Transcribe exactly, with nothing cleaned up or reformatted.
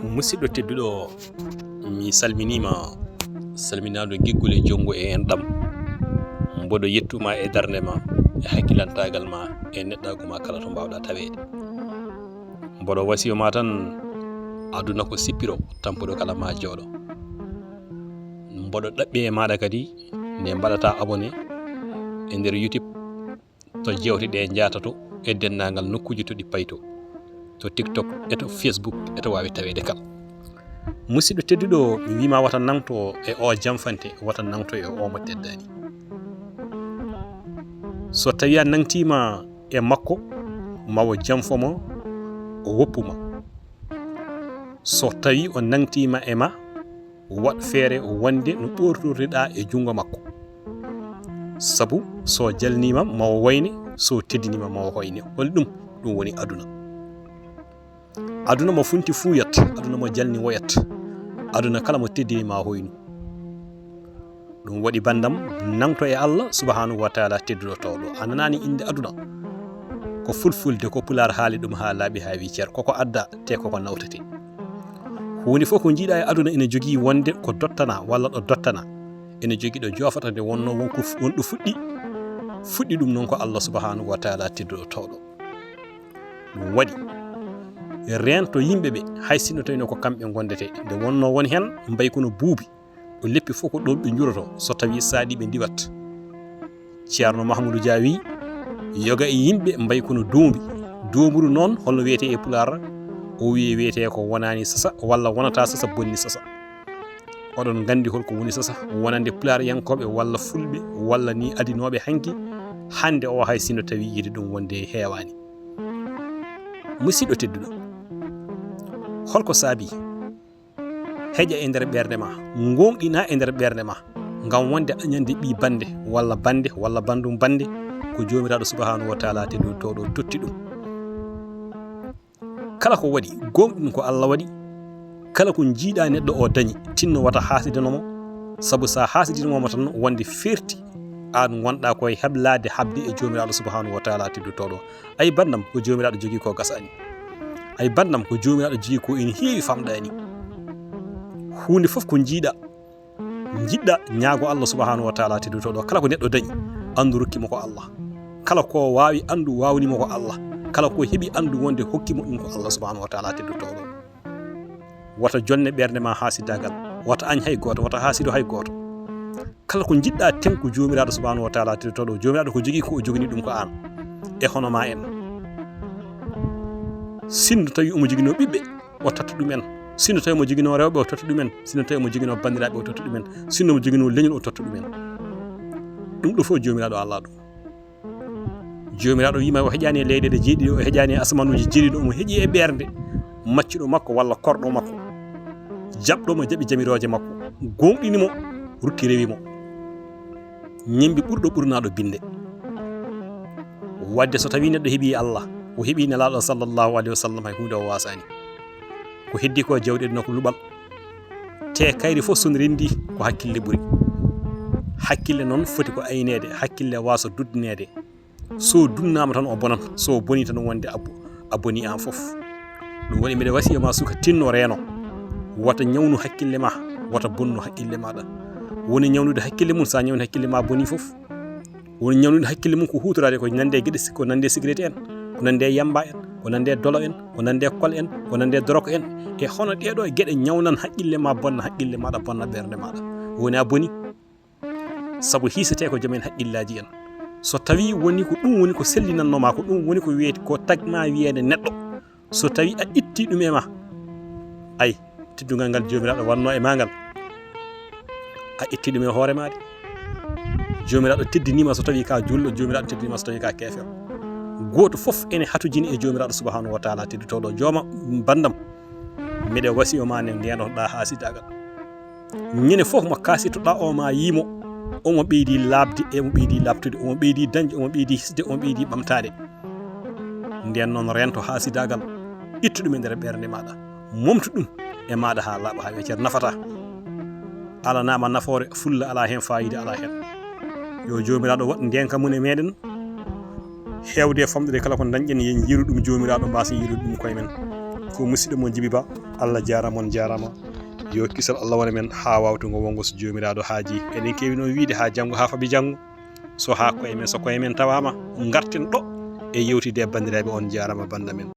Musidɗo tedduɗo, mi salminiima salminaandu giggol e junngo e enɗam. Mboɗo yettuma e darnde ma, e hakkilantaagal ma, e neɗɗaagu ma kala to mbaawɗa taweede. Mboɗo wasiyo ma tan, aduna ko sippiro, tampuɗo kala ma jooɗo. Mboɗo ɗaɓɓi e maaɗa kadi nde mbaɗata abonné e nder YouTube, to jewte ɗe njatoto e denndaangal nokkuuji to ɗi payto, to TikTok e to Facebook e to waawi taweede kala. Musidɗo tedduɗo, mi wiima wata nangto e o jamfante, wata nangto e o mo teddaani. So tawi a nangtiima e makko, ma o jamfo ma, o woppu ma. So tawi o nangtiima e ma, waɗ feere wonde no ɓoortortoɗaa e junngo makko. Sabu so jalniima ma o woyne, so teddiniima ma o hoyne. Holi ɗum? Ɗum woni aduna. Aduna mo funti fuu yat, aduna mo jalni woyat. Aduna kala mo teddini ma hoynu. Ɗum waɗi banndam, nangto e Allah subhanahu wa taala tedduɗo towɗo. A nanaani innde aduna? Ko fulfulde, ko pulaar haali ɗum haa laaɓi haa wi cer. Koko adda, te koko nawtete. Huunde fof ko njiiɗa e aduna ene jogii wonde ko dottana walla ɗo dottana. Ene jogii ɗo joofata nde wonno won ko fu-, won ɗo fuɗɗi. Fuɗɗi ɗum noon ko Allah subhanahu wa taala tedduɗo towɗo. Ɗum waɗi reento yimɓe ɓe, hay sinno tawino ko kamɓe ngondete. Nde wonno won heen mbay kono buubi, o leppi fof ko ɗoon ɓe njuroto, so tawi saaɗi ɓe ndiwat. Ceerno Mahmudu Dia wi, yoga e yimɓe mbay kono doombi. Doomburu noon, holno wiyetee e pulaar? O wiye wiyetee ko wonaani sasa, walla wonata sasa, bonni sasa. Oɗon nganndi holko woni sasa? Wonande pulaaryankooɓe walla fulɓe walla ni adinooɓe hanki, hannde o hay sinno tawi yiide ɗum wonde heewaani. Musidɗo tedduɗo, holko saabi? Heƴa e nder ɓernde ma, ngoonɗina e nder ɓernde ma, ngam wonde añande ɓii bannde walla bannde walla banndum bannde, ko Joomiraaɗo subhanahu wa taala tedduɗo towɗo totti ɗum. Kala ko waɗi, gooŋɗin ko Allah waɗi. Kala ko njiiɗa neɗɗo o dañi, tinno wata haasidanoo mo. Sabu sa haasidanoo mo tan, wonde ferti aan ngonɗa koye heblaade haɓde e Joomiraaɗo subhanahu wa taala tedduɗo towɗo. Ay banndam, ko Joomiraaɗo jogii ko gasaani. Ay banndam, ko Joomiraaɗo jogii ko ene heewi famɗaani. Huunde fof ko njiiɗa, njiɗɗa, ñaago Allah subhanahu wa taala tedduɗo towɗo. Kala ko neɗɗo dañi, anndu rokki mo ko Allah. Kala ko waawi, anndu waawni mo ko Allah. Kala ko heɓi, anndu wonde hokki mo ɗum ko Allah subhanahu wa taala tedduɗo towɗo. Wata jonne ɓernde ma haasidaagal. Wata añ hay gooto, wata haasido hay gooto. Kala ko njiɗɗa, ten ko Joomiraaɗo subhanahu wa taala tedduɗo towɗo. Joomiraaɗo ko jogii ko o jogani ɗum ko aan. E hono ma en. Sinno tawi omo joginoo ɓiɓɓe, o totta ɗum en. Sinno tawi omo joginoo rewɓe, o totta ɗum en. Sinno tawi omo joginoo banndiraaɓe, o totta ɗum en. Sinno omo joginoo leñol, o totta ɗum en. Ɗum ɗo fof Joomiraaɗo Allah ɗum. Joomiraaɗo wiima o heƴaani e leyɗeele jeeɗiɗi, o heƴaani e asamanuuji jeeɗiɗi, omo heƴi e ɓernde maccuɗo makko walla korɗo makko. Jaɓɗo mo jaɓi jamirooje makko. Gooŋɗini mo, ruttii rewi mo. Ñembi ɓurɗo ɓurnaaɗo binnde. Waɗde so tawi neɗɗo heɓi Allah, o heɓi Nelaaɗo sallallahu alayhi wa sallam, hay huunde o waasaani. Ko heddi ko jawɗi aduna ko luɓal. Te kayri fof so no renndi ko hakkille ɓuri. Hakkille noon foti ko ayneede, hakkille waasa duddineede. So dunnaama tan o bonan, so boni tan wonde a bo-, a boni aan fof. Ɗum waɗi mbiɗa wasiya ma suka tinno reeno. Wata ñawnu hakkille ma, wata bonnu hakkille maɗa. Woni ñawnude hakkille mum, sa ñawni hakkille ma boni fof. Woni ñawnude hakkille mum ko huutoraade ko nande e geɗe si-, ko nande e cigarette en, ko nande e yamba en, ko nande e dolo en, ko nande e kol en, ko nande e doroko en. E hono ɗeeɗo geɗe ñawnan haqqille ma, bonna haqqille maɗa, bonna ɓernde maɗa. Woni a boni. Sabu hiisete ko joom en haqqillaaji en. So tawi woni ko ɗum woni ko sellinannoo ma, ko ɗum woni ko wiyete, ko tagma wiyeede neɗɗo. So tawi a itti ɗum e ma, ay, teddungal ngal Joomiraaɗo wannoo e ma ngal, a itti ɗum e hoore ma de. Joomiraaɗo teddiniima so tawi ka julɗo, Joomiraaɗo teddiniima so tawi ka keefeero. Gooto fof ene hatojini e Joomiraaɗo subhanahu wa taala teddotooɗo. Jooma banndam, miɗe wasiyo ma nde ndenotoɗaa haasidaagal. Ñande fof mo kasitoɗaa o ma yii mo, omo ɓeydi laaɓde, omo ɓeydi laaɓtude, omo ɓeydi dañde, omo ɓeydi hisde, omo ɓeydi ɓamtaade. Nden noon reento haasidaagal, ittu ɗum e nder ɓernde maɗa, momtu ɗum e maɗa haa laaɓa haa weccere, nafataa. Alanaama nafoore, fulla alaa heen, faayiida alaa heen. Yo Joomiraaɗo waɗ ndeenka mum e meɗen, heewde e famɗude kala ko dañɗen, yen njiiru ɗum Joomiraaɗo, mbaasen yiirude ɗum koye men. Ko musidɗo mon Jibi Ba, Allah jaarama, on jaarama. Yo kisal Allah wona men haa wawtungo wongo so Joomiraaɗo haaji. Eɗen keewi noon wiide haa janngo, haa fabi janngo. So haa koye men, so koye men tawaama, ngarten ɗo e yewtide e banndiraaɓe, on jaarama bannda men.